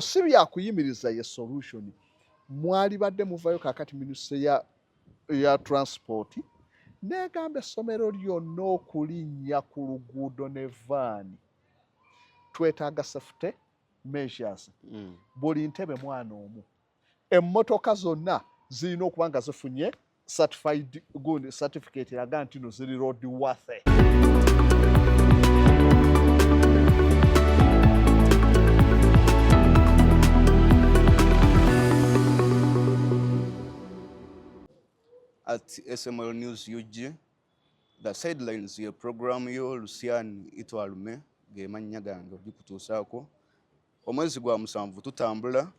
Si byakuyimiriza ye solution. Mwalibadde muvayo kakati minisitule ya transport negamba essomero lyonna okulinnya ku luguudo ne vaani, twetaaga safety measures. Buli ntebe mwana omu, emmotoka zonna zirina okuba nga zifunye certified gundi certificate eraga nti no ziri road worthy. At SML News UG, The Sidelines ye program yo Lucian Itwalume ge mannya gange ogikutuusaako. Omwezi gwa 7 tutambula,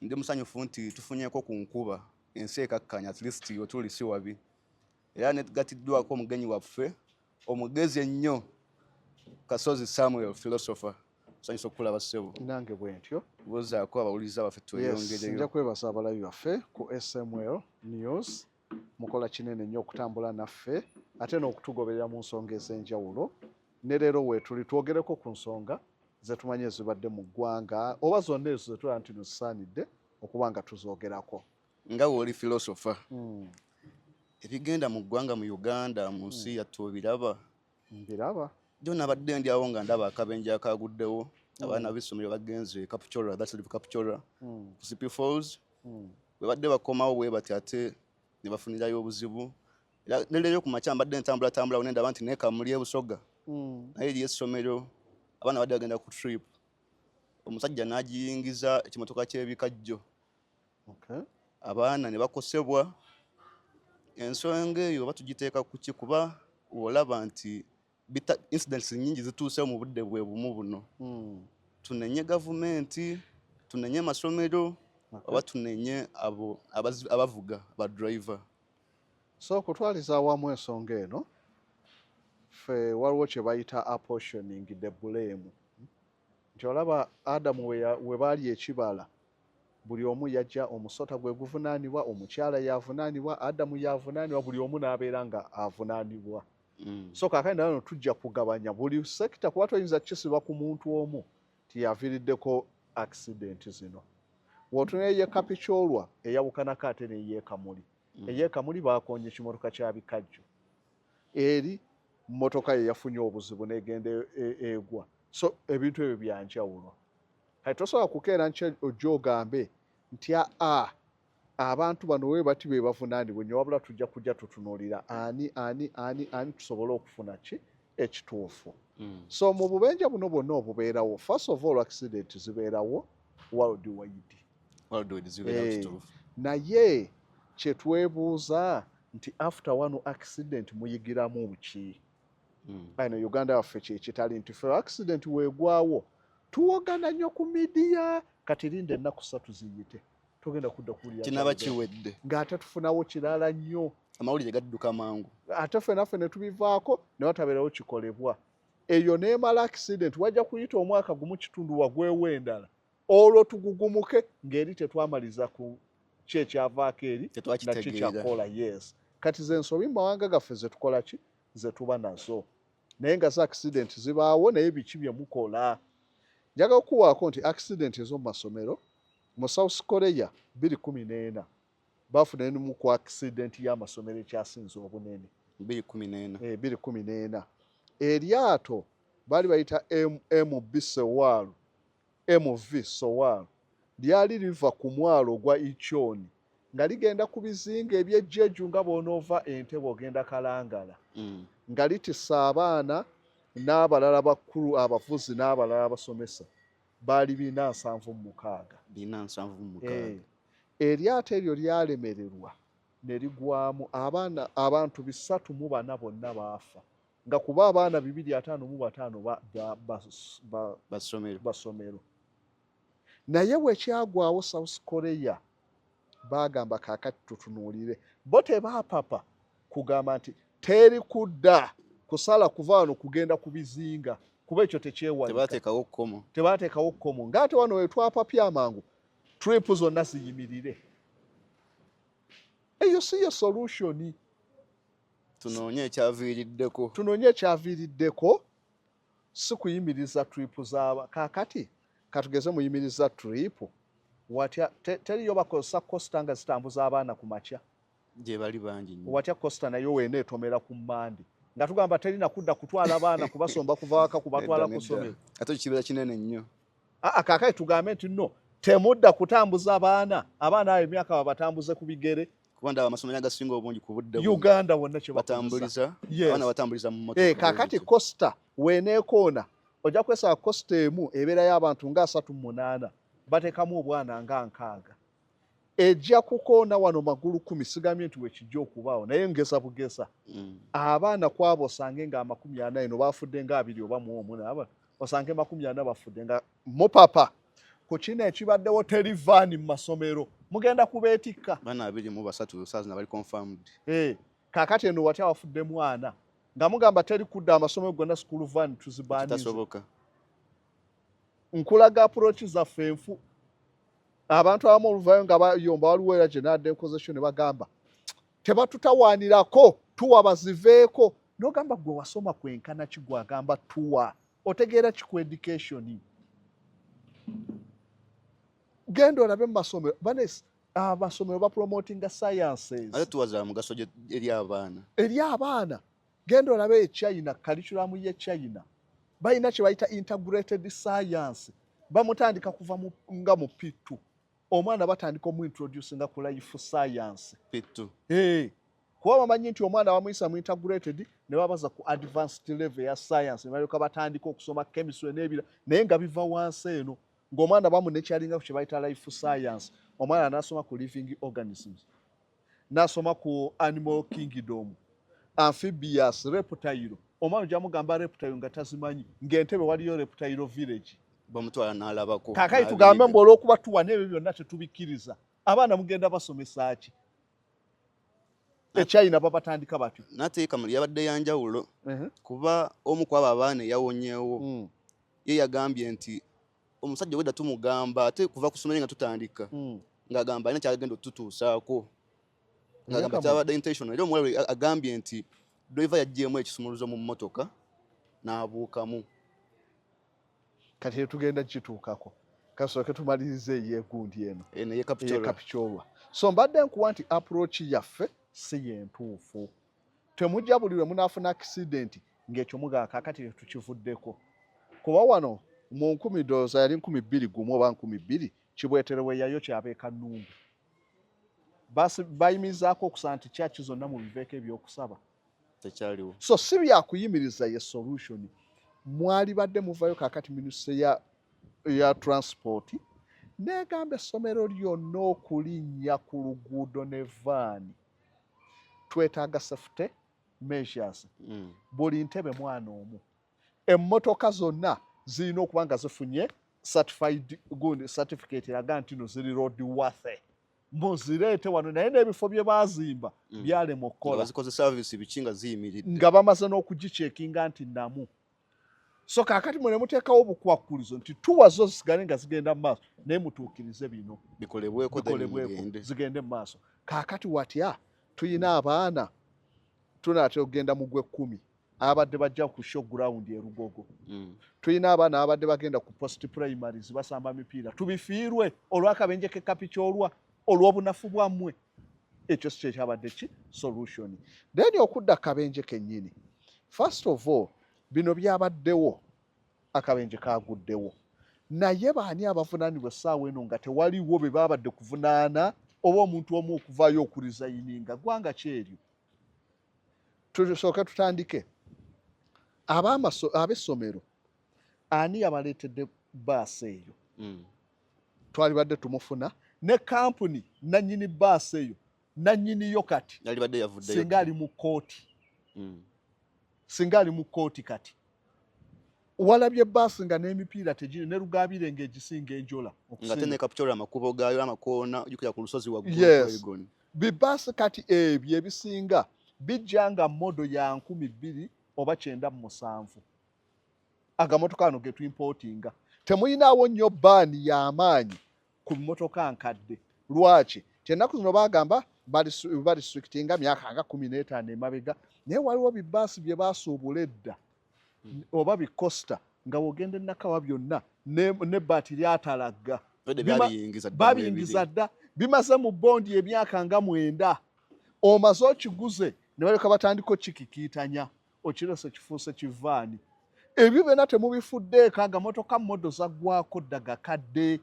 ndi musanyufu nti tufunyeeko ku nkuba, ensi ekakkanya, at least wetuli si wabi. Era netugatiddwako omugenyi waffe omugezi ennyo Kasozi Samuel, philosopher. Nsanyusa okukulaba ssebo. Nange bwentyo. Buuzaako abawuliriza baffe tweyongereyo. Nja kwebaza abalabi baffe ku SML News, mukola kinene nnyo okutambula naffe ate n'okutugoberera mu nsonga ez'enjawulo. Ne leero weetuli twogereko ku nsonga zetumanyi ezibadde mu ggwanga oba zonna ezo zetulaba nti no zisaanidde okuba nga tuzoogerako. Nga w'oli philosopher, ebigenda mu ggwanga mu Uganda mu nsi yattu obiraba? Mbiraba. Jo nabadde ndi awo nga ndaba akabenje akaguddewo, abaana b'essomero bagenze Kapchorwa, that's Kapchorwa, ku Sipi Falls. Bwe badde bakomawo bwe bati ate ne bafunirayo obuzibu. Era ne leero ku makya mbadde ntambulatambula ne ndaba nti ne Kamuli e Busoga, naye eriyo essomero, abaana badde bagenda ku trip, omusajja n'agiyingiza ekimotoka ky'ebikajjo. Abaana ne bakosebwa. Ensonga eyo oba tugiteeka ku ki, kuba olaba nti incidents nnyingi zituuse mu budde bwe bumu buno. Tunenye gavumenti, tunenye amasomero, oba tunenye abo abavuga ba driver? So okutwaliza awamu ensonga eno, ffe waliwo kye bayita apportioning the blame, nti olaba Adamu we baali ekibala, buli omu yajja omusota gwe guvunaanibwa, omukyala yavunaanibwa, Adamu yavunaanibwa, buli omu n'abeera nga avunaanibwa. So kaakati nano tujja kugabanya buli sekita, kuba toyinza kukisiba ku muntu omu nti yaviiriddeko accident zino. W'otunula ey'e Kapchorwa eyawukanako ate n'ey'e Kamuli. Ey'e Kamuli baakoonye ekimotoka kya bikajjo, eri mmotoka ye yafunye obuzibu n'egenda egwa. So ebintu ebyo bya njawulo. Kati tosobola kukeera nkya ojja ogambe nti aa abantu bano we bati be bavunaanibwa nnyo, wabula tujja kujja tutunuulira ani ani ani ani tusobole okufuna ki ekituufu. So mu bubenje buno bwonna obubeerawo, first of all accident zibeerawo world wide. Naye kyetwebuuza nti after one accident muyigiramu ki? Eno Uganda yaffe kyekitali nti fe accident weegwawo tuwogana nnyo ku media, kati linda ennaku 3 ziyite togenda kudda kuwulira kinaba kiwedde, ng'ate tufunawo kirala nnyo, amawulire gadduka mangu, ate ffe naffe ne tubivaako ne watabeerawo kikolebwa. Eyo n'emala accident wajja kuyita omwaka gumu kitundu wagwewo endala, olwo tugugumuke ng'eri tetwamaliza ku ki ekyavaako eri naki kyakola. Yes, kati ze nsobi mu mawanga gaffe ze tukola ki ze tuba nazo, naye nga za accident zibaawo, naye biki bye mukola? Njagala okuwaako nti accident ez'omu masomero mu South Korea 2014 bafuna emu ku accident y'amasomero ekyasinze obunene. 2014. 2014 eryato baali bayita MB Sewol, MV Sewol, lyali liva ku mwalo ogwa Incheon nga ligenda ku bizinga eby'e Jeju, nga bw'onoova Entebbe ogenda Kalangala, nga litissa abaana n'abalala bakulu, abavuzi n'abalala abasomesa, baali 476. 476. Eryato eryo lyalemererwa ne ligwamu abaana, abantu 304 bonna baafa, nga kuba abaana 255 basomero. Naye bwe kyagwawo South Korea baagamba kaakati tutunuulire, bo tebaapapa kugamba nti teri kudda kusala kuva wano kugenda ku bizinga, kuba ekyo tekyewalika. Tebateekawo kkomo. Tebateekawo kkomo, ng'ate wano we twapapya amangu trip zonna ziyimirire. Eyo si ye solution. Tunoonye ekyaviiriddeko. Tunoonye ekyaviiriddeko, si kuyimiriza trip z'aba. Kaakati Katugeze muyimiriza trip, watya teriyo bakozesa coaster nga zitambuza abaana ku makya? Gye bali bangi nnyo. Watya coaster nayo weena etomera ku Mande, nga tugamba terina kudda kutwala baana kubasomba kuva waka kubatwala ku ssomero? Ate kibeera kinene nnyo. Aa, kaakati tugambe nti no, temudda kutambuza baana, abaana abo emyaka babatambuze ku bigere. Kuba ndaba amasomero agasinga obungi ku budde Uganda wonna kye batambuliza abaana, batambuliza mu mmotoka. Eh, kaakati coaster weneekoona, ojja kwesaba coaster emu ebeerayo abantu nga 38, bateekamu obwana nga 60, ejja kukoona wano magulu 10. Sigambye nti wekijja okubaawo, naye ngeza bugeza. Abaana kwabo osange nga 40 eno bafudde nga 20 oba muomu, naba osange 40 bafudde nga mupapa ku kino ekibaddewo. Teri vaani mu masomero, mugenda kubeetikka. Baana 23 saa zino bali confirmed. Eh, kaakati eno watya wafudde mwana nga mugamba teri kudda amasomero gonna school van tuzibanize? Kitasoboka. Nkulaga approach zaffe enfu. Abantu abamu oluvayo nga bayomba, waliwo era gye nadde nkozesyo ne bagamba tebatutawaanirako, tuwa baziveeko. Nogamba gwe wasoma kwenkana ki? Gwe agamba tuwa, otegeera ki ku education? Genda olabe mu masomero banes, amasomero bapromotinga sciences. Ate tuwa za mugaso eri abaana. Eri abaana. Genda olabe e China, curriculum ye China balina kye bayita integrated science. Bamutandika kuva nga mu P2, omwana batandika omuintroducinga ku life science. P2. Hey. Kuba bamanyi nti omwana bamuyisa mu integrated ne babaza ku advanced level ya science, ne balyoka batandika okusoma chemistry n'ebira, naye nga biva wansi eno ng'omwana bamunekyalinga ku kye bayita life science. Omwana n'asoma ku living organisms, n'asoma ku animal kingdom, amphibious, reptile. Omwana ojja mugamba reptile nga tazimanyi, ng'entebe waliyo reptile village. Bamutwala n'alabako. Kaakati tugambe mbu olw'okuba tuwa n'ebyo byonna tetubikkiriza, abaana mugenda basomesa ki? Echina babatandika batyo. Nate Kamuli yabadde yanjawulo, kuba omu ku abo abaana eyawonyeewo ye yagambye nti omusajja wedda tumugamba ate kuva ku ssomero nga tutandika ng'agamba alina kyagenda otutuusaako, ng'agamba kyabadde intentional. Era omuwala agambye nti driver yaggyemu ekisumuluzo mu mmotoka n'abuukamu. Kati tugenda kituukako, kasooke tumalirize eyegundi eno. Eno eyekapicholwa. So mbadde nkuwa nti approach yaffe si yentuufu. Temujja buli lwe munaafuna accident ng'ekyo mugaa kaakati tukivuddeko, kuba wano mu nkumi ndowooza yali 2001 oba 2000, Kibwetere yayo kyabeeka nnungu, bayimizaako okusaba nti kyaki zonna mubiveeko ebyokusaba. Tekyaliwo. So si byakuyimiriza ye solution. Mwali badde muvayo kaakati minisitule ya transport negamba essomero lyonna okulinnya ku luguudo ne vaani, twetaaga safety measures. Buli ntebe mwana omu, emmotoka zonna zirina okuba nga zifunye certified gundi certificate eraga nti no ziri road worthy, muzireete wano. Naye n'ebifo bye baazimba byalema okukola. Zikoze service biki nga ziyimiridde. Nga bamaze n'okugicheckinga nti namu. So kaakati mwe ne muteekawo obukwakkulizo nti tuwa zo zisigale nga zigenda mu maaso, naye mutuukirize bino. Bikolebweko. Bikolebweko, zigende mu maaso. Kaakati watya tuyina abaana tunaatera okugenda mu gw'ekkumi abadde bajja ku show ground e Lugogo. Tulina abaana abadde bagenda ku post primaries basamba mipiira, tubifiirwe olw'akabenje k'e Kapchorwa olw'obunafu bwammwe. Ekyo si kyekyabadde ki solution. Then okudda kabenje kennyini, first of all bino byabaddewo, akabenje kaguddewo, naye baani abavunaanibwa essaawa eno nga tewaliwo be babadde kuvunaana oba omuntu omu okuvaayo okuresigninga? Ggwanga kyeryo. Tusooke tutandike ab'essomero, ani yabaleetedde baasi eyo? Twalibadde tumufuna ne kampuni nannyini baasi eyo, nannyiniyo kati yalibadde yavuddeyo. Singa ali mu kkooti. Singa ali mu kkooti kati. Walabye baasi nga n'emipiira tegiri ne Rugabire ng'egisinga enjola. Nga te ne Kapchorwa amakubo gaayo amakoona, ojjukira ku lusozi waggulu. Yes. Bibaasi kati ebyo ebisinga bijja nga model ya 2000 oba 97. Agamotoka ano ge tuimportinga, temuyinaawo nnyo ban y'amaanyi ku mmotoka nkadde. Lwaki ti ennaku zino bagamba barestrictinga myaka nga 15 emabega, naye waliwo bibaasi bye basuubula edda oba bicoaster nga wogenda enakawa byonna. N'ebbaati lyatalagga, babiyingiza dda, bimaze mu bondi emyaka nga 9. Omaze okiguze ne baleka batandika okikikiitanya, okirese kifuuse kivaani. Ebyo byonna temubifuddeeko. Agamotoka model zaggwako dda, gakadde,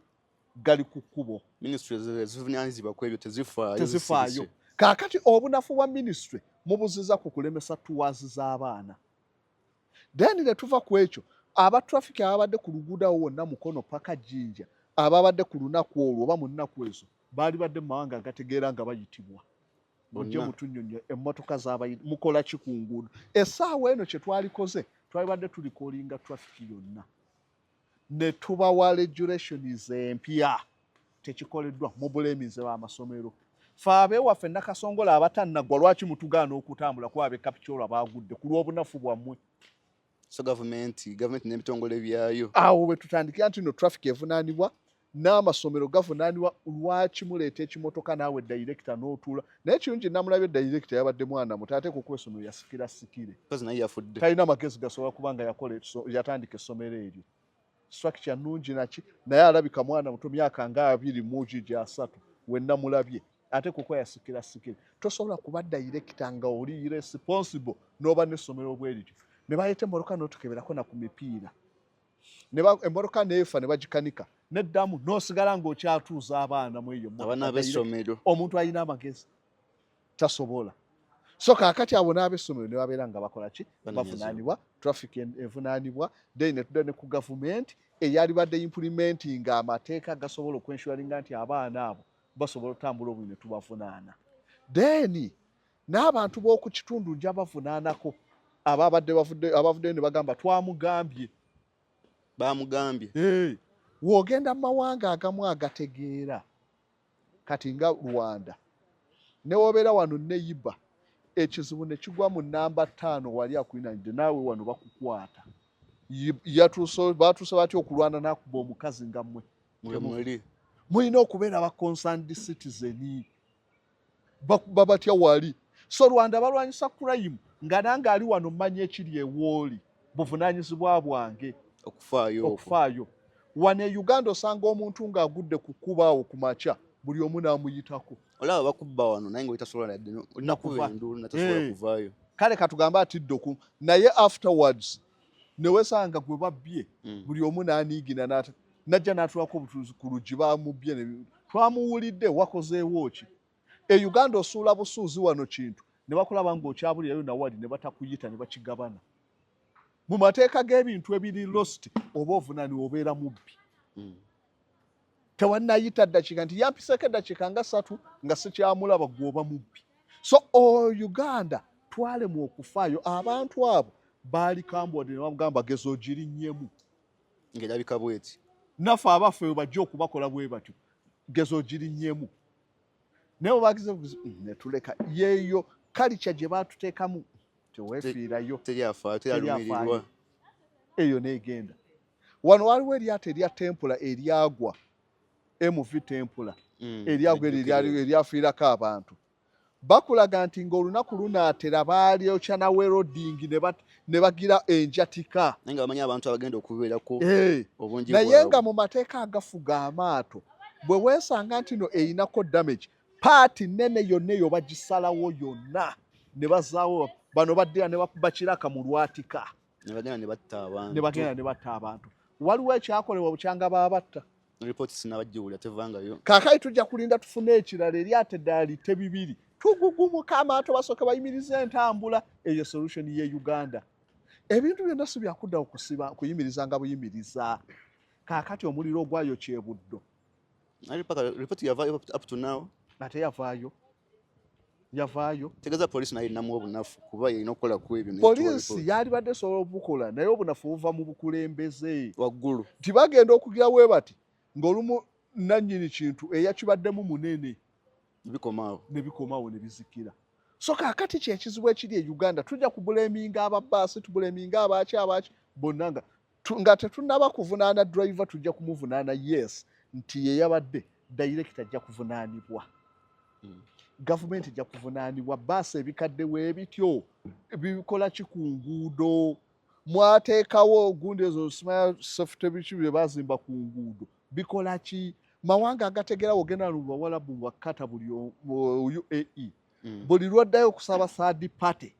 gali ku kkubo. Ezivunanyizibwa ku ebyo tezifaayo. Tezifaayo. Kaakati obunafu bwa ministry mubuziza ku kulemesa tours z'abaana. Then ne tuva ku ekyo, aba traffic ababadde ku luguudo awo wonna, Mukono paka Jjinja, ababadde ku lunaku olwo oba mu nnaku ezo, baali badde mu mawanga agategeera nga bayitibwa, mujje mutunnyonnyo emmotoka z'abayi mukola ki ku nguudo essaawa eno. Kye twalikoze, twalibadde turecallinga traffic yonna ne tubawa regulations empya. Tekikoleddwa. Mubulemize b'amasomero. Fe abewaffe Nakasongola abatannagwa, lwaki mutugaana okutambula? Kuba ab'e Kapchorwa baagudde ku lw'obunafu bwammwe. So gavumenti n'ebitongole byayo. Awo bwe tutandikira nti no traffic evunaanibwa n'amasomero gavunaanibwa. Lwaki muleeta ekimotoka naawe director n'otuula? Naye kirungi namulabye, director yabadde mwana muto, ate kukuba essomero yasikira sikire. Naye yafudde. Talina magezi gasobola kuba nga yakola yatandika essomero eryo. Structure nungi naki, naye alabika mwana muto, myaka nga 23 wenamulabye, ate kuko yasikira sikire. Tosobola kuba director nga oli irresponsible n'oba n'essomero bwe lityo, ne baleeta emmotoka n'otukeberako na ku mipiira, emmotoka neefa ne bagikanika neddamu n'osigala ng'okyatuuza abaana mu eyo. Abaana b'essomero. Omuntu alina amagezi tasobola. So kaakati abo n'ab'essomero ne babeera nga bakola ki? Bavunaanibwa, traffic evunaanibwa, then ne tudda ne ku gavumenti eyalibadde implementing amateeka gasobola okwensuringa nti abaana abo basobola otambula obuli, ne tubavunaana. Then n'abantu b'oku kitundu nja bavunaanako, ababadde abavuddeyo ne bagamba twamugambye. Bamugambye. W'ogenda mu mawanga agamu agategeera kati nga Rwanda, newobeera wano neyiba ekizibu ne kigwa mu namba 5 wali akulinanidde naawe, wano bakukwata. Batuuse batya okulwana n'akuba omukazi nga mmwe mulina okubeera ba concerned citizen? Bakuba batya wali? So Rwanda balwanyisa crime nga nange ali wano mmanya ekiri ewooli, buvunaanyizibwa bwange okufaayo. Okufaayo. Wano e Uganda osanga omuntu ng'agudde ku kkubaawo ku makya, buli omu n'amuyitako. Olaba bakubba wano naye nga olitasobola yadde olina kuba enduulu natasobola kuvaayo. Kale katugambe atidde oku, naye afterwards newesanga gwe babbye, buli omu n'aniigina, najja n'atulako obutuuzi ku luggi, bamubbye, twamuwulidde, wakozeewo ki? E Uganda osuula busuuzi wano kintu ne bakulaba ng'okyabulirayo nawali ne batakuyita ne bakigabana. Mu mateeka g'ebintu ebiri lost oba ovunaaniwa, obeera mubbi. Tewannayita ddakiika nti yampiseeko eddakiika nga 3 nga sikyamulaba, gwe oba mubbi. So o Uganda twalemu okufaayo. Abantu abo baali kambwadde ne bamugamba geza ogirinnyemu. Ng'erabika bweti. Naffe abaffe bajja okubakola bwe batyo, geza ogirinnyemu. Naye webagize ne tuleka yeeyo kalica gye baatuteekamu, teweefiirayo. Teryafaayo, teryalumirirwa. Eyo neegenda. Wano waliwo eryato erya Tempula eryagwa, MV Tempula, eryagwa eryo eryafiirako abantu. Bakulaga nti ng'olunaku lunaatera baalyokya na welding ne bagira enjatika. Naye nga bamanyi abantu abagenda okubeerako obungi. Naye nga mu mateeka agafuga amaato, bwe weesanga nti no eyinako damage, part nene yonna eyo bagisalawo yonna ne bazaawo. Bano baddira ne bakuba kiraka mu lwatika. Ne bagenda ne batta abantu. Ne bagenda ne batta abantu. Waliwo ekyakolebwa bukyanga baabatta? Ripooti sinabajjiwulira, tevangayo. Kaakati tujja kulinda tufune ekirala, eryato eddala litte bibiri, tugugumuka amaato, basooke bayimirize entambula. Eyo solution ye Uganda. Ebintu byonna si byakuddawo kusiba kuyimirizanga buyimiriza. Kaakati omuliro ogwayo kyebuddo. Ripooti yavaayo up to now? Ate yavaayo, yavaayo. Tegeeza poliisi nayo erinamu obunafu kuba yerina okukola ku ebyo. Poliisi yalibadde esobola obukola, naye obunafu buva mu bukulembeze waggulu. Nti bagenda okugira bwe bati ng'olumu nannyini kintu eyakibaddemu munene. Bikomaawo. Ne bikomawo ne bizikira. So kaakati kyekizibu ekiri e Uganda, tujja kublaminga ababaasi, tublaminga abaaki abaaki bonna, nga tetunnaba kuvunaana driver. Tujja kumuvunaana, yes, nti ye yabadde director, ajja kuvunaanibwa. Gavumenti ejja kuvunaanibwa. Baasi ebikadde weebityo bikola ki ku nguudo? Mwateekawo gundi ezo simanya safety biki bye bazimba ku nguudo, bikola ki? Mawanga agategera, ogenda mu Bawalabu, bakata buli UAE, buli lwaddayo okusaba third party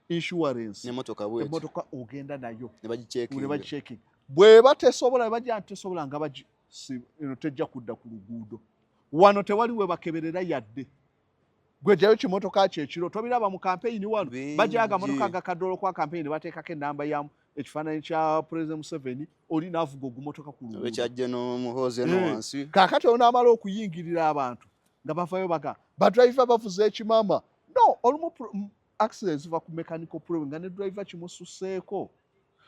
insurance. N'emmotoka bwetyo. Emmotoka ogenda nayo ne bagicheckinga. Ne bagichecking. Bweba tesobola, bajja nti tesobola, nga bagi eno tejja kudda ku luguudo. Wano tewali we bakeberera yadde. Gwejjayo kimotoka kyo ekiro, tobiraba mu kampeyini wano? Bingi. Bajjayo agamotoka agakadde olwokuba kampeyini, bateekako enamba ya ekifaananyi kya President Museveni, oli n'avuga ogumotoka ku luguudo. Ekyajja n'omuhoozi eno wansi. Kaakati onaamala okuyingirira abantu nga bavayo baga badriver bavuze ekimama. No olumu accidents ziva ku mechanical problem nga ne driver kimususeeko.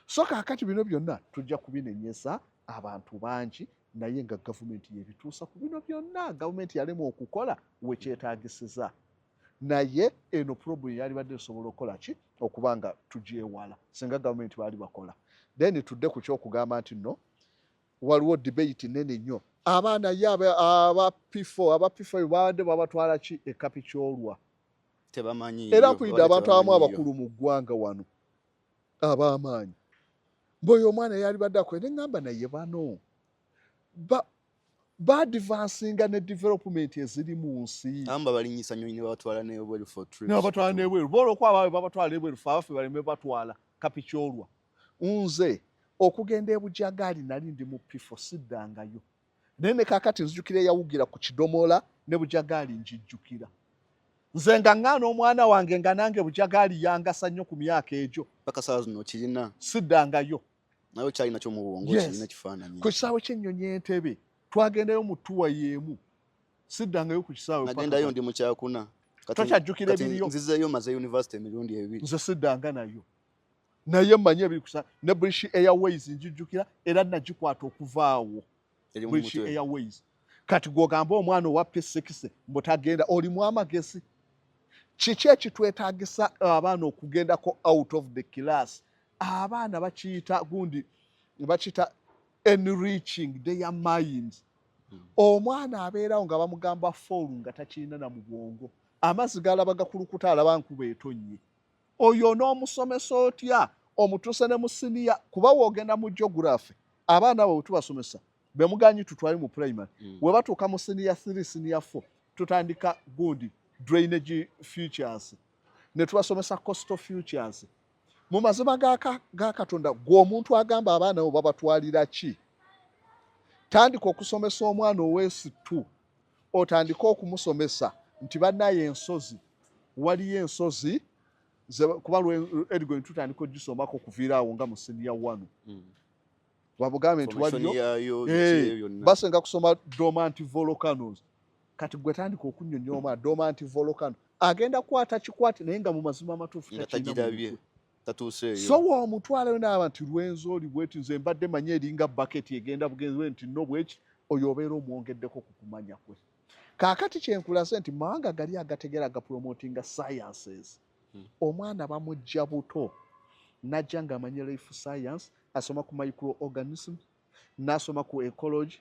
So kaakati bino byonna tujja kubinenyeza abantu bangi, naye nga gavumenti yebituusa ku bino byonna. Gavumenti yalema okukola wekyetagisiza, naye eno problem yalibadde esobola okukola ki okuba nga tugyewala singa gavumenti baali bakola. Then tudde ku kyokugamba nti no waliwo debate nene nnyo. Abaana ye aba P4, aba P5 babadde babatwala ki e Kapchorwa? Tebamanyi. Era mpulidde abantu abamu abakulu mu ggwanga wano ab'amaanyi mboyo omwana yalibadde akola, ne ŋŋamba naye bano baadvancinga ne development eziri mu nsi. Abamu babalinyisa nnyonyi ne babatwala n'ebweru for trips. Ne babatwala n'ebweru. Bo olwokuba abaabwe babatwala ebweru, fe abaffe baleme batwala Kapchorwa. Nze okugenda e Bujagaali nali ndi mu P4, siddangayo, naye ne kaakati nzijukira eyawugira ku kidomola ne Bujagaali njijjukira. Nze nga ŋŋaana omwana wange nga nange Bujagaali yangasa nnyo ku myaka egyo. Paka saawa zino kirina. Siddangayo. Naye okyalina kyo mu bwongo? Yes. Kirina ekifaananyi. Ku kisaawe ky'ennyonyi Entebe twagendayo mu tour y'emu, siddangayo ku kisaawe paka Nagendayo kati. ndi mu kyakuna. Tokyajjukira Kati ebiriyo? Nzizeeyo, maze university emirundi ebiri. Nze siddanga nayo, naye mmanyi ebiri kusa ne British Airways njijjukira, era nagikwata okuvaawo. Eri mu British mutwe. Airways. Kati gwogamba omwana owa P6 mbu tagenda, olimu amagezi? Kiki ekitwetagisa abaana okugendako out of the class? Abaana bakiyita gundi, bakiyita enriching their minds. Omwana abeerawo nga bamugamba fall nga takirina na mu bwongo, amazzi galaba gakulukuta, alaba nkuba etonnye. Oyo n'omusomesa otya omutuuse ne mu siniya? Kuba woogenda mu geography, abaana abo bwe tubasomesa bemuganyi tutwale mu primary, we batuuka mu siniya 3, siniya 4, tutandika gundi drainage features ne tubasomesa coastal features. Mu mazima ga Katonda, gwe omuntu agamba abaana bo babatwalira ki? Tandika okusomesa omwana ow'S2, otandike okumusomesa nti bannaye ensozi, waliyo ensozi kuba Elgon tutandika ogisomako okuviira awo nga mu siniya 1. Babugambe nti Formation waliyo yaayo, biki ebyo byonna. Basenga kusoma dormant volcanoes. Kati gwe tandika okunyonyola omwana dormant volcano, agenda kukwata kikwate, naye nga mu mazima amatuufu nga takirina mu tagirabye. mutwe. Tatuuseeyo. So woomutwalayo naaba nti Rwenzori bweti, nze mbadde manyi eringa baketi egenda bugenzi bwe nti no bweki, oyo obeera omwongeddeko ku kumanya kwe. Kaakati kyenkulaze nti mawanga gali agategera agapromotinga sciences, omwana bamujja buto najja ng'amanye life science, asoma ku microorganism, n'asoma ku ecology,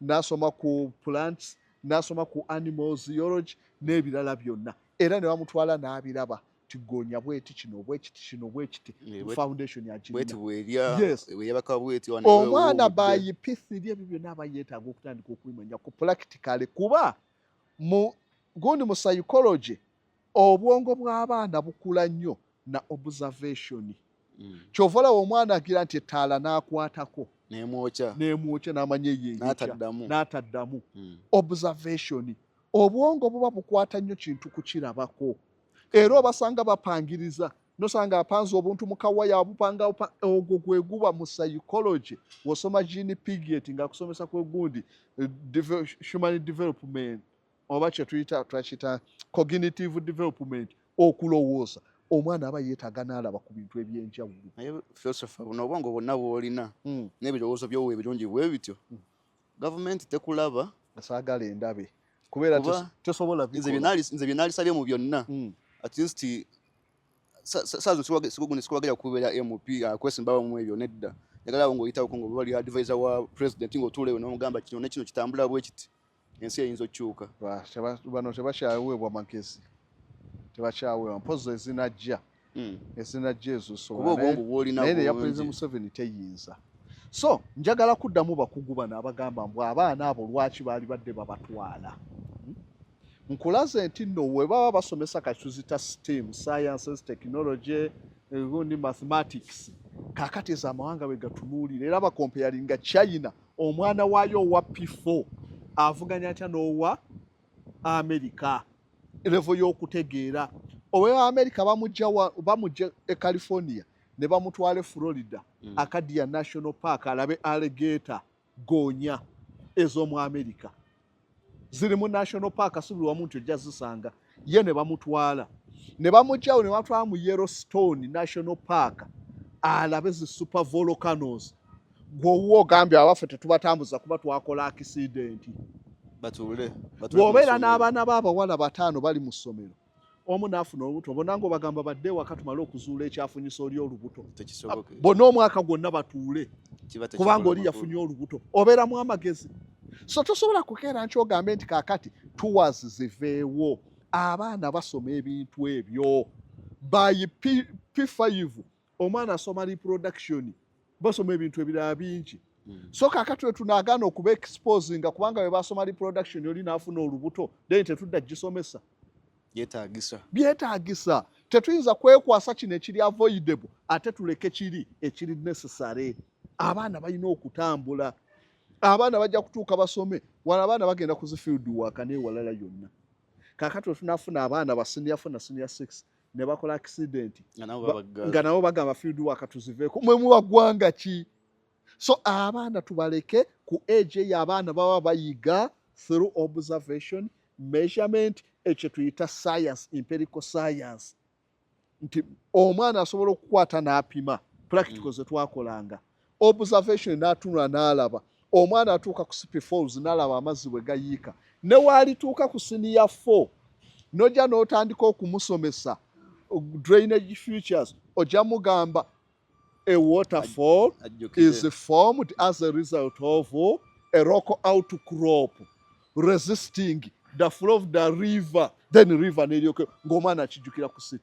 n'asoma ku plants, n'asoma ku animals zoology n'ebirala byonna, era ne bamutwala n'abiraba ti gonya bweti, kino bwekiti, kino bwekiti. Foundation bweti agirina. Bwerya. Yes. Bweyabaka bweti wano Omwana ewuwudde. By P3 ebyo byonna aba yeetaaga okutandika okubimanya ku practically, kuba mu gundi mu psychology obwongo bw'abaana bukula nnyo na observation. Kyova olaba omwana agira nti ettaala n'akwatako Nemwokya. N'emwokya, n'amanya eyo eyokya. N'ataddamu. N'ataddamu. Observation, obwongo buba bukwata nnyo kintu kukirabako, era obasanga bapangiriza, nosanga apanze obuntu mu kawaya abupanga ogwo gwe guba mu psychology. Wosoma Jean Piaget ng'akusomesa ku gundi human development oba kyetuyita twakiyita cognitive development, okulowooza. Omwana aba yeetaaga n'alaba ku bintu ebyenjawulo. Naye philosopher, buno obwongo bwonna bw'olina n'ebirowoozo byowa ebirungi bwe bityo, gavumenti tekulaba? Saagala endabe kubeera tesobola Nze bikola. Nze bye naalisabye mu byonna, at least saa zino sikuwagira kubeera MP akwesimbawo mu ebyo, nedda. Njagala awo ng'oyitawoko ng'oba oli advisor wa president, ng'otuula eyo n'omugamba kino ne kino kitambula bwe kiti, ensi eyinza okukyuka. Bano tebakyaweebwa magezi, tebakyaweebwa, mpozi ezinajja. Ezina Jesus Kuba obwongo bwolina naye neya bungi. President Museveni teyinza. So njagala kuddamu bakugu bano abagamba mbu abaana abo lwaki baali badde babatwala. Nkulaze nti nno we baba basomesa kati tuzita STEAM, sciences, technology, gundi mathematics. Kaakati ezo amawanga bwe gatunuulira era bakompeyaringa China, omwana waayo owa P4 avuganya atya n'owa America level y'okutegeera. Owa America bamujja e California ne bamutwala e Florida, Acadia National Park, alabe alligator, goonya ez'omu America ziri mu national park, si buli wamu nti ojja zisanga. Ye ne bamutwala ne bamugjawo ne bamutwala mu Yellowstone National Park alabe zi super volcanoes. Gw'owuwo ogambye abaffe tetubatambuza kuba twakola accident. Batuule Bw'obeera n'abaana b'abawala bataano bali mu ssomero, omu n'afuna olubuto, bonna ng'obagamba badde ewaka tumale okuzuula ekyafunyisa oli olubuto. Tekisoboka. Bonna omwaka gwonna batuule Kiba kubanga tekikola oli makulu. yafunye olubuto. Obeeramu amagezi, so tosobola kukeera nti ogambe nti kaakati tours ziveewo. Abaana basoma ebintu ebyo by P5, omwana asoma reproduction, basoma ebintu ebirala bingi. So kaakati we tunaagaana okuba exposinga kubanga bwe basoma reproduction oli n'afuna olubuto, then tetudda gisomesa. Yeetagisa. Byetaagisa. Tetuyinza kwekwasa kino ekiri avoidable ate tuleke kiri ekiri necessary. Abaana balina okutambula, abaana bajja kutuuka basome wano, abaana bagenda ku zi field work n'ewalala yonna. Kaakati we tunaafuna abaana ba senior four na senior six ne bakola accident nga nabo babaggala, nga nabo bagamba field work tuziveeko, mwe muwa ggwanga ki? So abaana tubaleke ku age eyo. Abaana baba bayiga through observation, measurement, ekyo tuyita science, empirical science, nti omwana asobola okukwata n'apima, practical ze twakolanga, observation, n'atunula n'alaba. Omwana atuuka ku Sipi Falls n'alaba amazzi bwe gayiika. Ne waalituuka ku senior 4 nojja n'otandika okumusomesa drainage features, ojja mugamba a waterfall Ajjukire. is formed as a result of a rock outcrop resisting the flow of the river, then river neryoke ng'omwana akijjukira ku si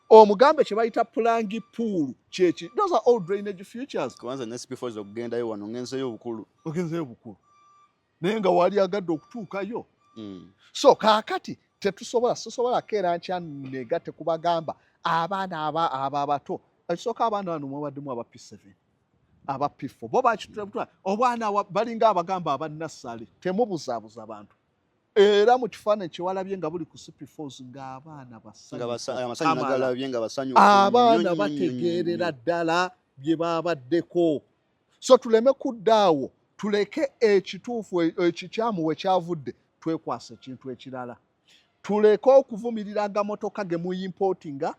omugambe kye bayita plunge pool kyeki. Those are all drainage features. Kubanza ne Sipi Falls okugendayo wano ngenzeyo obukulu. Ogenzeyo bukulu, naye nga wali agadde okutuukayo. So kaakati tetusobola, sisobola keera nkya negatte kubagamba abaana aba abato. Ekisooka, abaana bano mwabaddemu aba P7, aba P4, bo bakitula obwana balinga abagamba abannassale. Temubuzaabuza bantu. Era mu kifaananyi kyewalabye nga buli ku Sipi Falls ng'abaana Nga basanyufu amasanyu kamala. Nagalabye nga basanyufu Abaana nnyo, nnyo, nnyo, bategeerera nnyo. ddala bye babaddeko. So tuleme kudda awo, tuleke ekituufu ekikyamu we kyavudde, twekwasa ekintu ekirala. Tuleke okuvumirira agamotoka ge muyimportinga,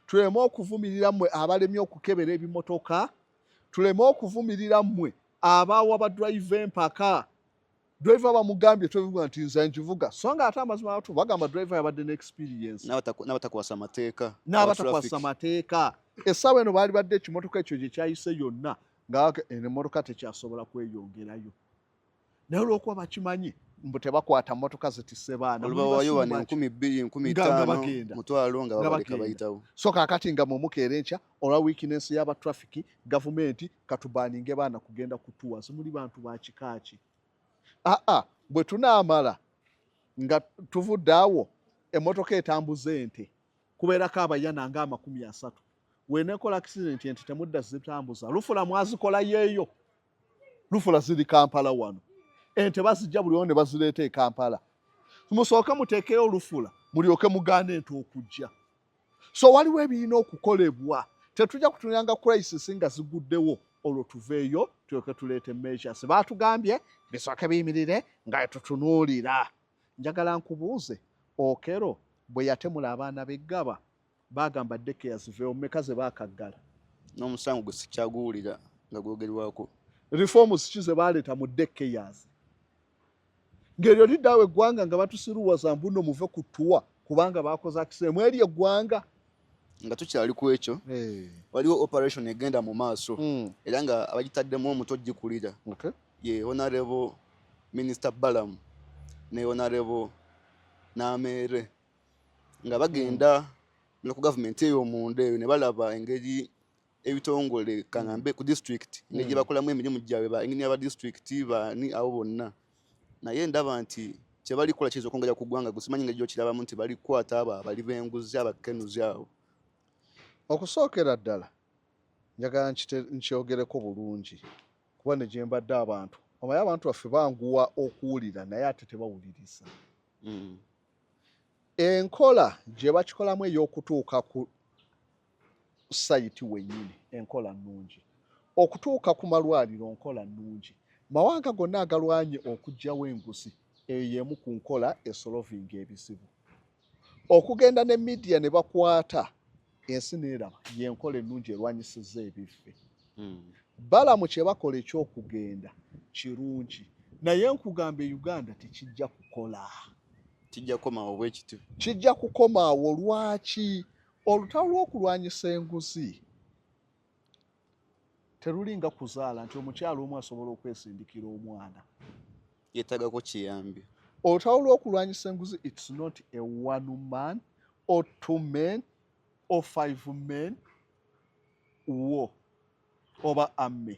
tuleme okuvumirira mmwe abalemye okukebera ebimotoka, tuleme okuvumirira mmwe abawa badriver empaka. Driver bamugambye tovuga nti nze nkivuga, so nga ate amazima atu bagamba driver yabadde ne experience. N'abatakwasa amateeka. N'abatakwasa aba traffic. Amateeka. Essaawa eno baali badde ekimotoka ekyo gye kyayise yonna nga eno emmotoka tekyasobola kweyongerayo, naye olw'okuba bakimanyi mbu tebakwata mmotoka zitisse baana. Olubawayo wano 2000, enkumi Nga ttaano, bagenda. mutwalo nga Nga babaleka bagenda. bayitawo. So kaakati nga mumukeera enkya olwa weakness y'aba traffic, gavumenti katubaninge baana kugenda ku tours. Muli bantu ba kika ki? Aa, bwe tunaamala nga tuvudde awo, emmotoka etambuza ente kubeerako abayana nga 30, wenekola accident ente temudda zitambuza. Lufula mwazikola yeeyo, lufula ziri Kampala wano, ente bazijja buli omu ne bazireeta e Kampala. Musooke muteekeyo olufula mulyoke mugaane ente okujja. So waliwo ebirina okukolebwa. Tetujja kutunulanga crisis nga ziguddewo olwo tuveeyo tulyoke tuleete measures. Baatugambye bisooke biyimirire nga tutunuulira. Njagala nkubuuze, Okero bwe yatemula abaana b'eggaba bagamba daycare ziveewo, mmeka ze baakaggala? N'omusango gwe sikyaguwulira nga gwogerwako. Reforms ki ze baleeta mu daycares ng'eryo liddawo eggwanga nga batusiruwaza mbuno muve ku tour kubanga bakoze accident eri eggwanga? Nga tukyali ku ekyo, waliwo operation egenda mu maaso era nga abagitaddemu omuto gikulira ye Honorable Minister Balaam ne Honorable Nameere nga bagenda. Ne ku gavumenti eyo munda eyo ne balaba engeri ebitongole, kaŋambe ku district, engeri gye bakolamu emirimu gyabwe, ba engineer ba district, baani abo bonna. Naye ndaba nti kye balikola kiyinza okwongera ku ggwanga. Gusimanyi engeri gy'okirabamu nti balikwata abo abali b'enguzi, abakenuzi abo. Okusookera ddala, njagala nkyogereko bulungi, kuba ne gye mbadde abantu, omanyi abantu baffe banguwa okuwulira naye ate tebawuliriza. Enkola gye bakikolamu ey'okutuuka ku site wennyini, enkola nnungi. Okutuuka ku malwaliro, nkola nnungi. Mawanga gonna agalwanye okuggyawo enguzi, eyo y'emu ku nkola esolvinga ebizibu. Okugenda ne media ne bakwata ensi neeraba, y'enkola ennungi erwanyisizza ebivve. Balamu kye bakola ekyokugenda kirungi, naye nkugamba e Uganda tekijja kukola. Kijja kukomaawo bwe kityo. Kijja kukomaawo. Lwaki? Olutalo lw'okulwanyisa enguzi terulinga kuzaala nti omukyalo omu asobola okwesindikira omwana. Yeetagako kiyambi. Olutalo lw'okulwanyisa enguzi, it's not a one man or two men or five men war oba army,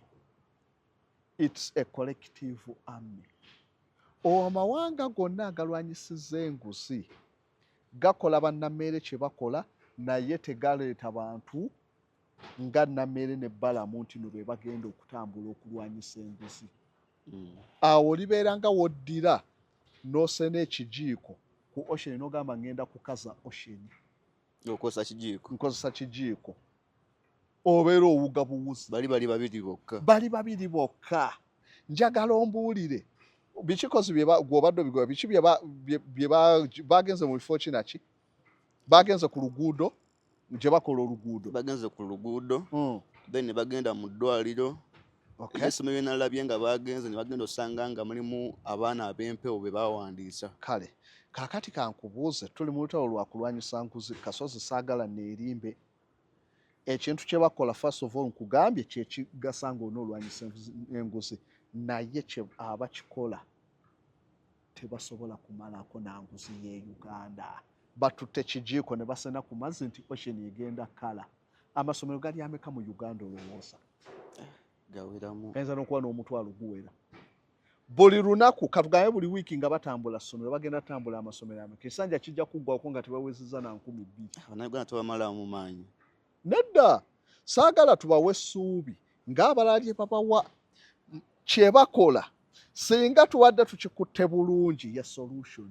it's a collective army. Amawanga gonna agalwanyisiza enguzi gakola bannammeere kye bakola, naye tegaleeta bantu nga Nammeere ne Balamu nti no be bagenda okutambula okulwanyisa enguzi. Awo libeera nga woddira n'osena ekijiiko ku ocean n'ogamba, "Ngenda kukaza ocean." Okozesa kijiiko. Nkozesa kijiiko, obeera owuga buwuzi. Bali babiri bokka. Bali babiri bokka. Njagala ombuulire bikikozi gwobadde obigoba biki bye bagenze mu bifo kinaki, bagenze ku luguudo gye bakola oluguudo. Bagenze ku luguudo, then ne bagenda mu ddwaliro. Essomero lyenalabye nga bagenze ne bagenda osanga nga mulimu abaana ab'empewo be bawandiisa. Kale kaakati kankubuuze, tuli mu lutalo lwa kulwanyisa nguzi. Kasozi, saagala neerimbe. Ekintu kye bakola, first of all, nkugambye kyekigasa nga onoolwanyisa enguzi, naye kye abakikola tebasobola kumalako nanguzi ye Uganda. Batutte kijiiko ne basena ku mazzi nti ocean egenda kala. Amasomero gali ameka mu Uganda olowooza? Gaweramu. Gayinza n'okuba n'omutwalo guwera. Buli lunaku, katugambe buli wiiki, nga batambula ssomero, bagenda tambula amasomero ameka? Ekisanja kijja kuggwako nga tebawezezza na 2000. Bannayuganda tebamalamu maanyi. Nedda, saagala tubawe essuubi ng'abalala lye babawa. Kye bakola, singa tubadde tukikutte bulungi, ye solution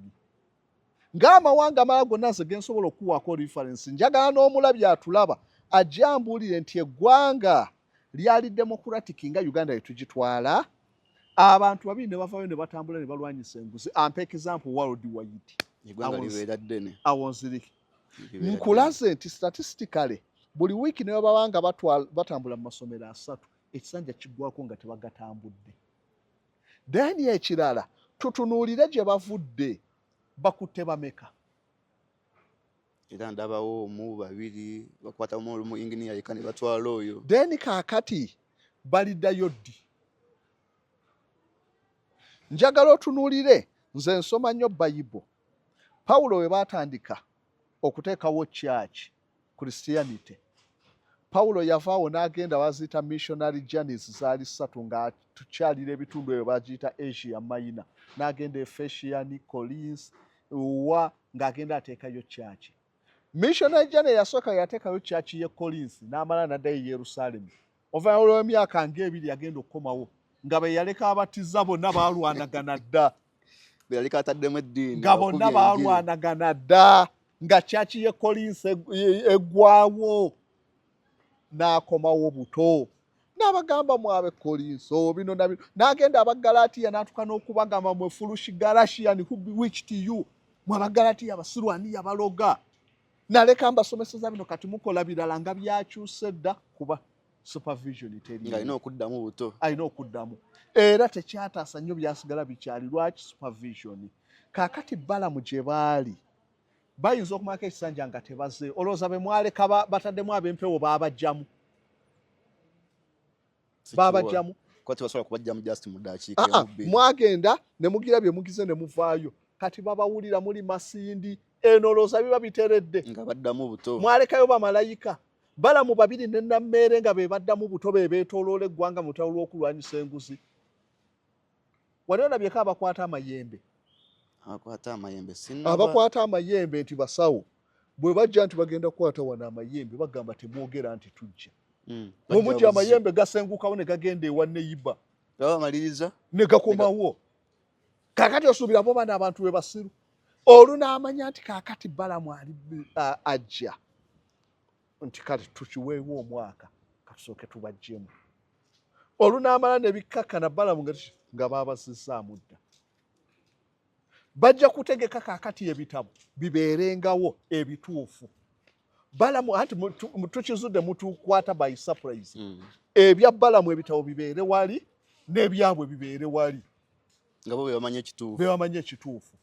ng'amawanga amalala gonna nze gensobola okuwaako reference. Njagala n'omulabi atulaba ajje ambuulire nti eggwanga lyali democratic nga Uganda yetugitwala, abantu babiri ne bavayo ne batambula ne balwanyisa enguzi, ampa example world wide. Eggwanga libeera ddene. Awo nzirike nkulaze nti statistically buli wiiki ne baba nga batambula mu masomero asatu, ekisanja kiggwako nga tebagatambudde. Then ekirala, tutunuulire gye bavudde. Bakutte bameka? Era ndabawo omu, babiri, bakwatamu olumu inginiya yekka ne batwala oyo. Then kaakati baliddayo ddi? Njagala otunuulire, nze nsoma nnyo Bayibo. Pawulo we baatandika okuteekawo church, Christianity, Pawulo yavaawo n'agenda, baziyita missionary journeys, zaali ssatu, ng'atukyalira ebitundu ebyo bagiyita Asia Minor, n'agenda Ephesian, Corinth, wa ng'agenda ateekayo church. Missionary journey yasooka yateekayo church ye Corinth, n'amala n'addayo e Yerusalemu. Oluvannyuma lw'emyaka ng'ebiri yagenda okukomawo nga be yaleka abatiza bonna baalwanagana dda. Be yaleka ataddemu eddiini. Nga bonna baalwanagana dda, nga church ye Corinth eggwawo. N'akomawo buto n'abagamba, "Mwabe Kolinso bino na bino." N'agenda Abagalatiya, n'atuuka n'okubagamba, "Mwe foolish Galatian, who bewitched you? Mwe Abagalatiya abasiru, ani yabaloga? Naleka mbasomeseza bino, kati mukola birala." Nga byakyuse dda, kuba supervision teri. Ng'alina okuddamu buto. Alina okuddamu, era tekyataasa nnyo, byasigala bikyali. Lwaki? Supervision. Kaakati Balamu gye baali bayinza okumalako ekisanja nga tebaze. Olowooza be mwaleka bataddemu ab'empewo baabajjamu? Baabajjamu? Kuba tebasobola kubajjamu just mu ddakiika Ah, ah, emu, bbiri. Mwagenda ne mugira bye mugize ne muvaayo. Kati babawulira muli Masindi. Eno olowooza biba biteredde? Nga baddamu buto. Mwalekayo bamalayika Balamu babiri ne Nammeere nga be baddamu buto, be beetooloola eggwanga mu lutalo lw'okulwanyisa enguzi. Wali olabyeko abakwata amayembe? Abakwata amayembe sinaba. Abakwata amayembe nti basawo bwe bajja nti bagenda kukwata wano amayembe, bagamba temwogera nti tujja. Bwe mujja amayembe gasengukawo ne gagenda ewa neyiba, bamaliriza ne gakomawo. Kaakati osuubira bo bano abantu be basiru? Olunaamanya nti kaakati Balamu ali ajja nti kale tukiweewo omwaka katusooke tubajjemu. Olunaamala ne bikkakkana Balamu nga baabazizaamu dda. Bajja kutegeka kaakati ebitabo bibeerengawo ebituufu. Balamu anti tukizudde mutukwata by surprise. Ebya Balamu ebitabo bibeere wali n'ebyabwe bibeere wali, nga bo bebamanyi ekituufu. Bebamanyi ekituufu.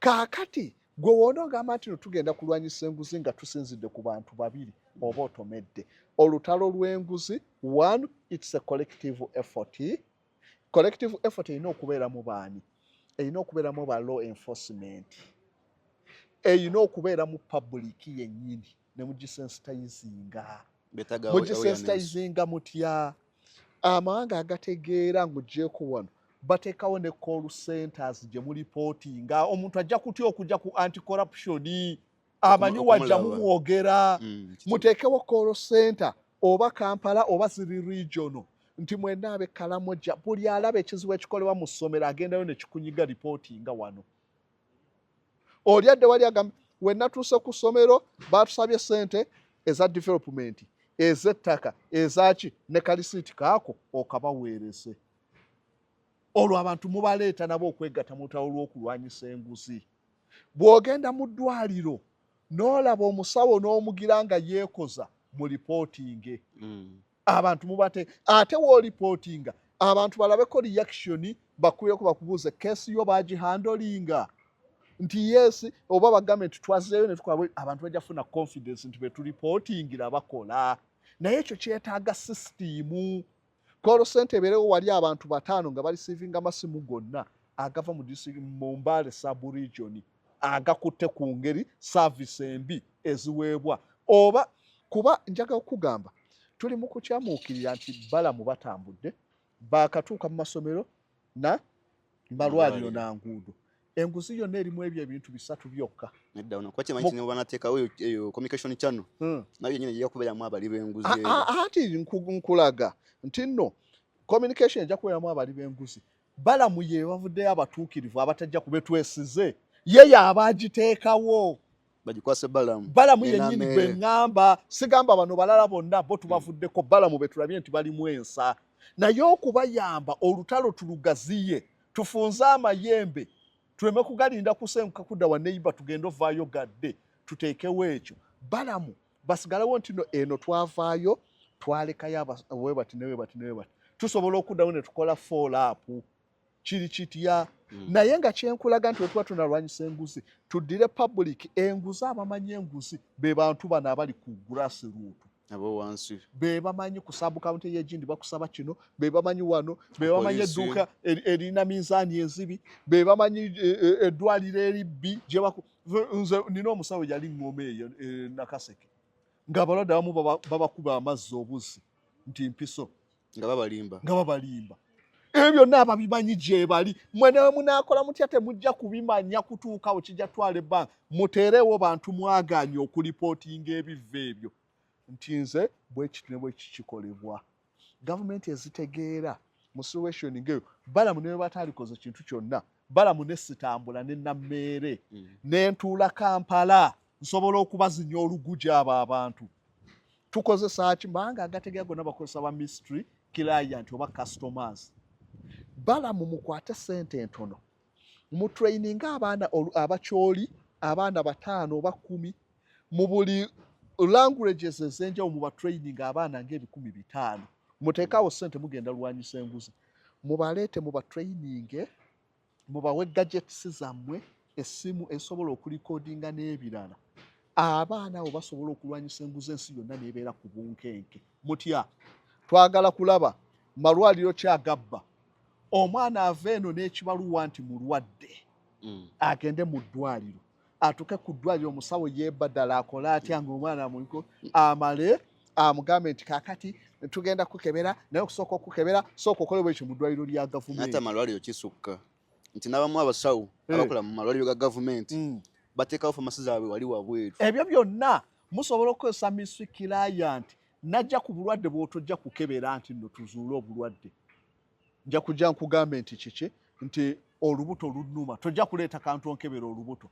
Kaakati gwe woona ogamba nti no tugenda kulwanyisa enguzi nga tusinzidde ku bantu babiri, oba otomedde. Olutalo lw'enguzi, one, it's a collective effort. Collective effort erina okubeeramu baani? Erina okubeeramu ba law enforcement, erina okubeeramu public yennyini ne mugisensitizinga. Betaaga. Mugisensitizinga mutya? Amawanga agategeera ng'ogyeko wano bateekawo ne call centers gye mulipootinga. Omuntu ajja kutya okujja ku anti corruption? Amanyi wajja okumulaba. Mumwogera. Muteekewo call center oba Kampala oba ziri regional, nti mwenna ab'e Kalamoja, buli alaba ekizibu ekikolebwa mu ssomero agendayo ne kikunyiga, ripootinga wano. Oli adde wali agambe, we natuuse ku ssomero baatusabye ssente eza development, ez'ettaka, ezaki, ne kalisiiti kaako okabaweereze. Olwo abantu mubaleeta nabo okwegatta mu lutalo lw'okulwanyisa enguzi. Bw'ogenda mu ddwaliro n'olaba omusawo n'omugira nga yeekoza, mu ripootinge. Abantu mubate, ate woolipootinga abantu balabeko reaction, bakubireko bakubuuze case yo bagihandlinga nti yes, oba bagambe nti twazeeyo ne tukola. Abantu bajja kufuna confidence nti betulipootingira bakola. Naye ekyo kyetaaga system. Call center ebeerewo wali, abantu bataano nga bareceivinga amasimu gonna agava mu district, mu Mbale sub region, agakutte ku ngeri service embi eziweebwa. Oba kuba njagala okugamba tuli mu kukyamuukirira nti Balamu batambudde bakatuuka mu masomero na malwaliro na nguudo. Enguzi yonna erimu ebyo ebintu bisatu byokka. Nedda, ono kuba kimanyi nti ne banateekawo eyo communication channel, nayo yennyini ejja kubeeramu abali b'enguzi eyo. Anti nkulaga nti nno communication ejja kubeeramu abali b'enguzi. Balamu ye bavuddeyo abatuukirivu abatajja kubetwesize, ye yaaba agiteekawo. Bagikwase Balamu. Balamu yennyini gwe ŋŋamba, sigamba bano balala bonna, bo tubavuddeko. Balamu be tulabye nti balimu ensa, naye okubayamba olutalo tulugaziye, tufunze amayembe, tuleme kugalinda kusenguka kudda wa neighbor, tugende ovaayo gadde, tuteekewo ekyo. Balamu basigalewo nti no eno twavaayo twalekayo webati newebati newebati, tusobola okuddawo ne tukola follow up kiri kitya. Naye nga kyenkulaga nti wetuba tunalwanyisa enguzi, tuddire public. Enguzi, abamanyi enguzi be bantu bano abali ku grassroot. Abo wansi. Be bamanyi ku sub county y'egindi bakusaba kino, be bamanyi wano, be bamanyi edduuka erina minzaani enzibi, be bamanyi eddwaliro eribbi. Nze nina omusawo yali ŋŋoma eyo Nakaseke, ng'abalwadde abamu babakuba amazzi obuzzi nti mpiso. Nga babalimba. Nga babalimba. Ebyo byonna ababimanyi gye bali. Mwe ne munaakola mutya temujja kubimanya kutuukawo, kijja twala ebbanga. Muteerewo bantu mwaganye okulipootinga ebivva ebyo nti nze bwekiti ne bweki kikolebwa. Gavumenti ezitegeera mu situation ng'eyo, Balamu ne bwe bataalikoze kintu kyonna, Balamu ne sitambula ne Nammeere nentuula Kampala, nsobola okubazinya oluguja abo abantu. Tukozesa ki? Mawanga agategeera gonna bakozesa ba mystery client oba customers. Balamu mukwate sente entono, mutraininga abaana abakyoli, abaana 5 oba 10 mu buli languages ez'enjawulo, muba training abaana nga 500,000. Muteekawo sente, mugenda lwanyisa enguzi, mubaleete muba training, mubawe gadgets zammwe, essimu esobola okurecordinga n'ebirala. Abaana abo basobola okulwanyisa enguzi ensi yonna n'ebeera ku bunkenke. Mutya? Twagala kulaba malwaliro kyagabba omwana ava eno n'ekibaluwa nti mulwadde, agende mu ddwaliro. Atuuke ku ddwaliro, omusawo yeebadala akole atya ng'omwana muliko, amale amugambe nti kakati tugenda kukebera, naye okusooka okukebera sooka okole bwekyo mu ddwaliro lya Ate gavumenti. Amalwaliro kisukka nti n'abamu abasawo abakola mu malwaliro ga gavumenti bateekawo famasi zaabwe wali wabweru. Ebyo byonna musobola okukozesa mystery client najja ku bulwadde bw'otojja kukebera nti nno tuzuule obulwadde. Nja kujja nkugambe nti kiki, nti olubuto lunnuma, tojja kuleeta kantu onkebera olubuto.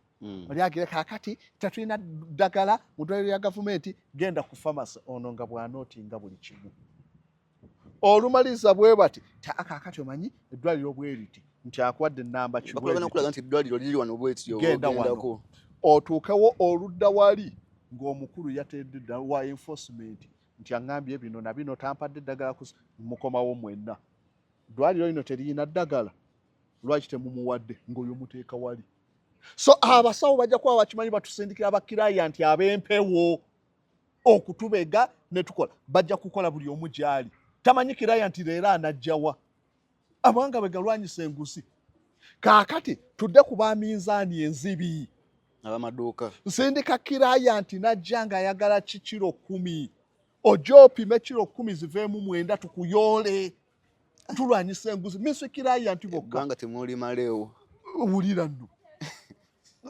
Oli agire kaakati tetulina ddagala mu ddwaliro lya gavumenti, genda ku famasi. Ono nga bw'anootinga buli kimu olumaliriza bwe bati ti kaakati omanyi eddwaliro bwe riti nti akuwadde ennamba. Bakulaga nokulaga nti eddwaliro liri wano bweti. Genda wano. Ogendako. Otuukewo oludda wali ng'omukulu yateedde dda wa enforcement nti aŋŋambye bino na bino, tampadde eddagala ku mukomawo mwenna. Ddwaliro lino teriyina ddagala, lwaki temumuwadde? Ng'oyo muteeka wali. So abasawo bajja kuba bakimanyi, batusindikira bakiraya nti ab'empewo okutubega ne tukola. Bajja kukola buli omu gy'ali tamanyi kiraya nti leero anajjawa. Amawanga bwe galwanyisa enguzi. Kaakati tudde ku baminzaani enzibi. Abamaduuka. Nsindika kiraya nti najja ng'ayagala ki kiro 10, ojja opime kiro 10 ziveemu 9, tukuyoole. Tulwanyisa enguzi mystery kiraya nti bokka. Eggwanga temulimaleewo. Wulira nno.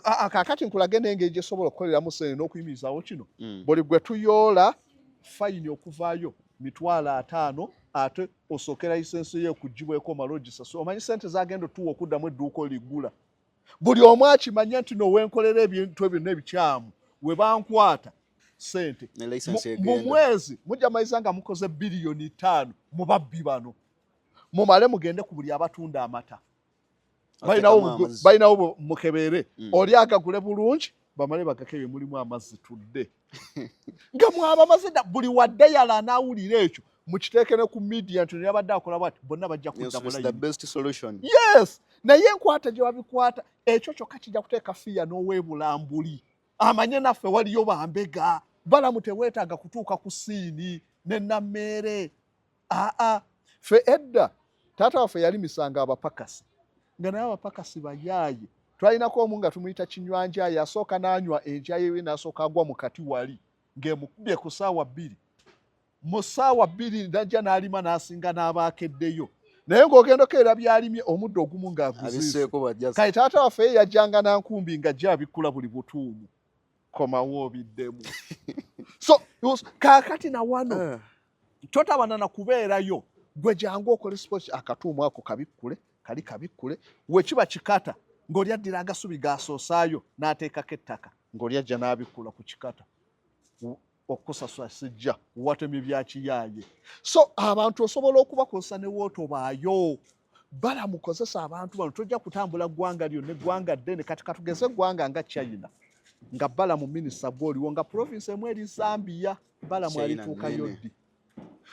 Kaakati nkulage n'engeri gyesobola okukoleramu sente n'okuyimirizaawo kino. Buli gwe tuyoola, fayini okuvaayo 50,000, ate osookera lisensi ye okugibweko omale ogisasula. Omanyi sente zagenda otuwa okuddamu edduuka oliggula? Buli omu akimanya nti nowenkolera ebintu ebyo byonna ebikyamu, we bankwata sente Ne license mu egenda. Mwezi mujja maliza nga mukoze biliyoni 5 mu babbi bano. Mumale mugende ku buli abatunda amata. Balinawo Ateekamu amazzi. Balinawo mukebere. Oli agagule bulungi, bamale bagakebe mulimu amazzi, tudde nga mwaba mazzi dda. Buli wadde yala anaawulira ekyo, mukiteeke ne ku media nti ono yabadde akola bwati, bonna bajja kudda Yes, mu it's the layini. best solution. Yes, naye enkwata gye babikwata, ekyo kyokka kijja kuteeka fiya n'ow'ebulambuli amanye naffe waliyo bambega balamu. Teweetaaga kutuuka ku siini ne nammeere. Aa, ffe edda taata waffe yalimisanga abapakasi, nga naye abapakasi bayaaye. Twalinako omu nga tumuyita Kinywanjaye, asooka n'anywa enjaye ye n'asooka agwa mu kati wali ng'emukubye ku ssaawa 2. Mu ssaawa 2 najja n'alima n'asinga n'abaakeddeyo, naye ng'ogenda okeera byalimye omuddo ogumu ng'aguziise. Abiseeko bajja. Kale taata waffe ye yajjanga nankumbi nga ajja abikkula buli butuumu, komawo obiddemu. So kaakati na wano totabana na kubeerayo. Gwe jangu okole sport, akatuumu ako kabikkule, kali kabikkule. Wekiba kikata, ng'oli addira agasubi gasoosaayo n'ateekako ettaka, ng'oli ajja n'abikkula ku kikata. Okusasula sijja watemye bya kiyaaye. So abantu osobola okubakozesa ne wootobaayo balamukozesa. Abantu bano tojja kutambula ggwanga lyonna, eggwanga ddene. Kati katugeze eggwanga nga China, nga balamu minisita gwoliwo nga province emu eri Zambia, balamu China alituukayo nnene. ddi?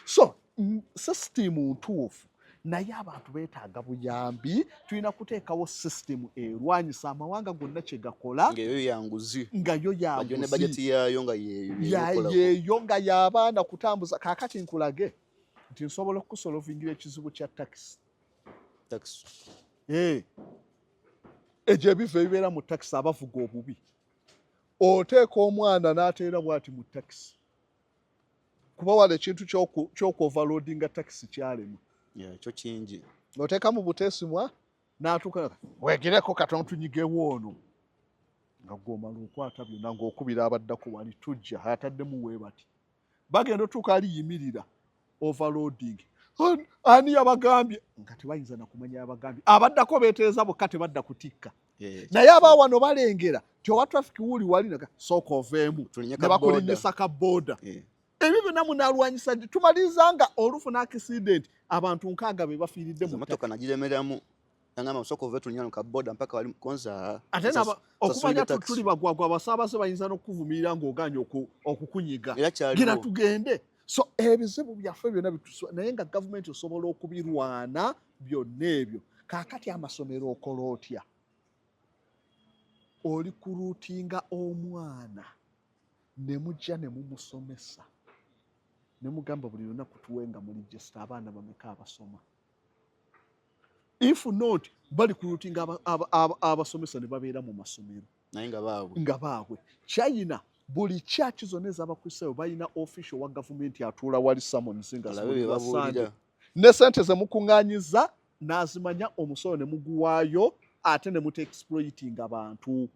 So system ntuufu, naye abantu beetaaga buyambi. Tulina kuteekawo system erwanyisa amawanga gonna kye gakola. Ng'eyo yanguzi. Nga yo Bajjo ne yanguzi. bajeti yaayo nga yeeyo. Yeeyo nga y'abaana kutambuza. Kaakati nkulage nti nsobola okukusolovingira ekizibu kya takisi. Taxi. Eh. Egyo ebiva ebibeera mu takisi, abavuga obubi, oteeka omwana n'ateera bw'ati mu takisi, kuba wala ekintu ky'oku overloadinga takisi kyalema. Yeah, ekyo kingi. Oteeka mu buteesimwa n'atuuka, wegereko katono tunyigewo ono, nga gw'omala okwata byonna ng'okubira abaddako wali tujja ataddemu weebati, bagenda otuuka ali yimirira overloading. Ani yabagambye? Nga tebayinza nakumanya yabagambye. Abaddako beeteeza bokka, tebadda kutikka. Naye abawano balengera ti owa traffic wuuli wali naga sooka oveemu. Tulinye ne ka bakulinyisa ka boda. Ebyo byonna munalwanyisa ddi? Tumaliriza nga olufuna accident, abantu 60 be bafiiridde mu Emotoka nagiremeramu, nagamba sooka ove tulinye ka boda mpaka wali konza. Ate okumanya tuli bagwagwa, abasaabaze bayinza n'okukuvumirira ng'oganye okukunyiga. Era kyaliwo. Gira tugende. So ebizibu byaffe byonna bituswa, naye nga gavumenti osobola okubirwana byonna ebyo. Kaakati amasomero okola otya? Oli kuruutinga omwana ne mujja ne mumusomesa ne mugamba buli lunaku tuwenga mu register abaana bameka abasoma. If not, bali kuruutinga abasomesa ne babeera mu masomero. Naye nga baabwe. Nga baabwe. China, buli church zonna ez'Abakristaayo balina official wa gavumenti atuula wali sermons nga Alabe bye babuulira. Ne sente ze mukuŋŋaanyiza n'azimanya, omusolo ne muguwaayo, ate ne muta exploiting abantu.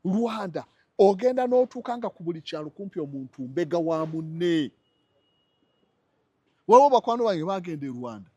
Rwanda, ogenda n'otuuka nga ku buli kyalo kumpi omuntu mbega wa munne. Waliwo bakwano bange bagenda e Rwanda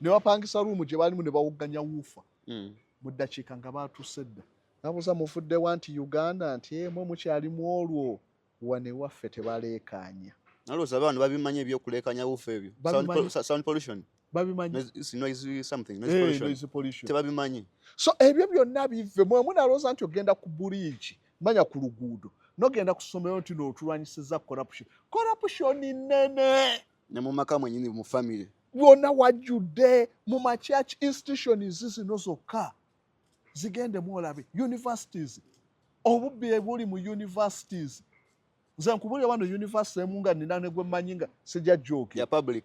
ne bapangisa room gye balimu ne bawogganya woofer. Mu ddakiika nga baatuuse dda. Nabuuza, "Muvuddewa?" Nti, "Uganda." Nti, "Emwe mukyalimu olwo, wano ewaffe tebaleekaanya." Nalowooza abaana babimanyi ebyokuleekanya woofer ebyo. Babimanyi. Sound pollution. Babimanyi. Noise something, noise pollution. Noise pollution. Tebabimanyi. So ebyo byonna bive mwemu. Nalowooza nti ogenda ku bridge, manya ku luguudo, nogenda ku ssomero nti nootulwanyisiza corruption. Corruption nnene. Ne mu maka mwenyini, mu family. Wonna wajjudde. Mu ma church institutions zino zokka zigendemu olabe universities, obubbi ebuli mu universities. Nze nkubulira, wano university emu nga nina ne gwe mmanyi nga sijja joke. Ya public?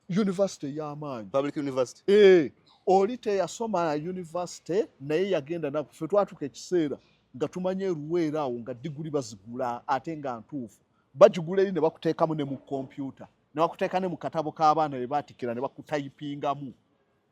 University ey'amaanyi. Public university. Eh, oli teyasoma university, naye yagenda naffe twatuka ekiseera nga tumanye eruweera awo nga diguli bazigula, ate nga ntuufu. Bagigula eri ne bakuteekamu ne mu kompyuta, ne bakuteeka ne mu katabo k'abaana be baatikira, ne bakutayipingamu.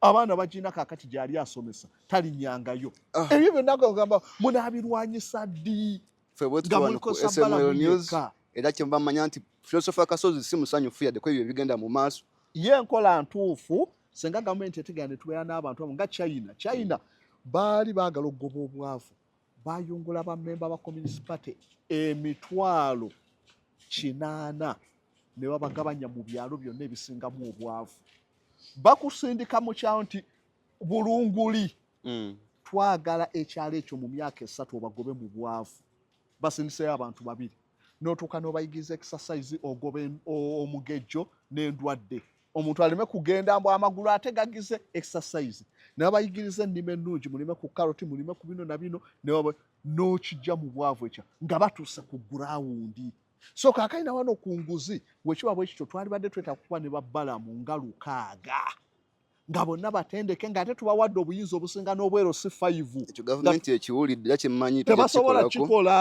Abaana bagina. Kaakati gyali asomesa, talinyangayo. Ebyo byonna gamba munaabirwanyisa ddi? Ffe bwe Nga tuba wano muliko ku sabbala SML News, yekka. era kyemubamanya nti Philosopher Kasozi si musanyufu yadde ku ebyo ebigenda mu maaso. Ye enkola ntuufu senga gavumenti etegera ne tubeera n'abantu abo nga China. China baali baagala okugoba obwavu, bayungula bammemba ba Communist Party 800,000 ne babagabanya mu byalo byonna ebisingamu obwavu. Bakusindika mu kyalo nti Bulunguli, twagala ekyalo ekyo mu myaka 3 obagobe mu bwavu. Basindiseyo abantu babiri, n'otuuka n'obayigiriza exercise, ogoba omugejjo n'endwadde, omuntu aleme kugenda mbu amagulu ate gagize exercise. Nabayigiriza ennima ennungi, mulime ku karoti, mulime ku bino na bino, n'okijja mu bwavu ekyo nga batuuse ku ground. So kaakali wano ku nguzi wekiba bwe kityo, twalibadde twetaaga kuba ne babbalamu nga 600 nga bonna batendeke, ng'ate tubawadde obuyinza obusinga n'obwero si 5. Ekyo gavumenti ekiwulidde era kyemmanyi. Tebasobola kikolako. Kikola.